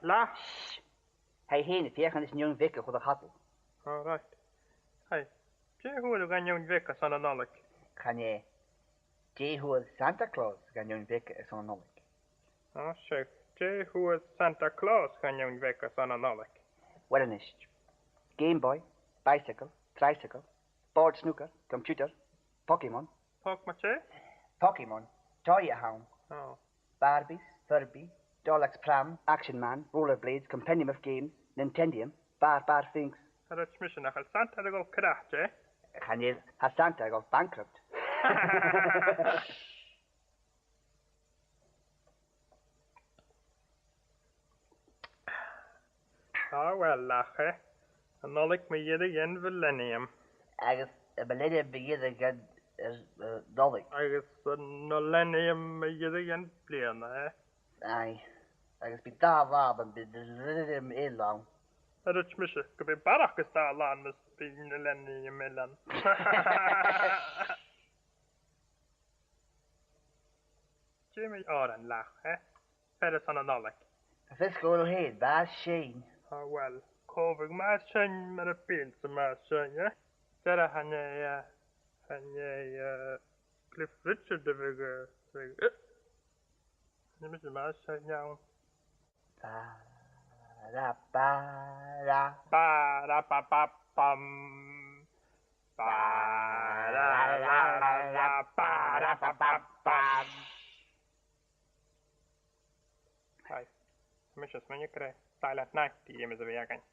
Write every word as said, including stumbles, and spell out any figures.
Lath. Tha i fhèin a' feuchainn ris an fheadhainn bheaga a chur a chadal. All right. Hey, dè fhuair thu dhan fheadhainn bheaga son na Nollaig? Chan e. Dè fhuair Santa Claus dhan fheadhainn bheaga son na Nollaig? Ò, seadh. Dè fhuair Santa Claus dhan fheadhainn bheaga son na Nollaig? Uill, a-nis. Game Boy, bicycle, tricycle, board snooker, computer, Pokémon. Pog-, ma-thà? Pokémon, toy a th' ann. Ò. Barbies, Furby, Daleks pram, Action Man, Rollerblades, Compendium of Games, Nintendium, Bar Bar Finks. Tha e ris, a-nis, nach eil Santa air a dhol crath, eh? Chan eil, tha Santa air a dhol bankrupt. Ah, uill, lachaidh. An Nollaig mu dheireadh dhen mhillennium. Agus an millennium mu dheireadh dhen, eh, eh, Nollaig. Agus an millennium mu dheireadh dhen bhliadhna, eh? Aye. Agus bidh dà là ann, bidh an millennium eile ann. Thuirt mise gum bi barrachd is dà là ann mus bi an millennium eile ann. Dè mu òran, lachaidh, eh? Fear son na Nollaig. Tha fios agam fhèin, Màrtainn. Ah, uill, cò bhiodh Màrtainn mar a bheil sa Màrtainn, eh? Dè, chan e, eh, chan e, eh, Cliff Richard a bhiodh, eh, a bhiodh, eh? Chan eil mise Màrtainn ann. Ba-ra-ba-ra. Ba-ra-ba-ba-bum. Ba-ra-ra-ra, ba-ra-ba-bum. Right. Mise a' smaoineachadh gur e Silent Night a dh'fheumas a bhith againn.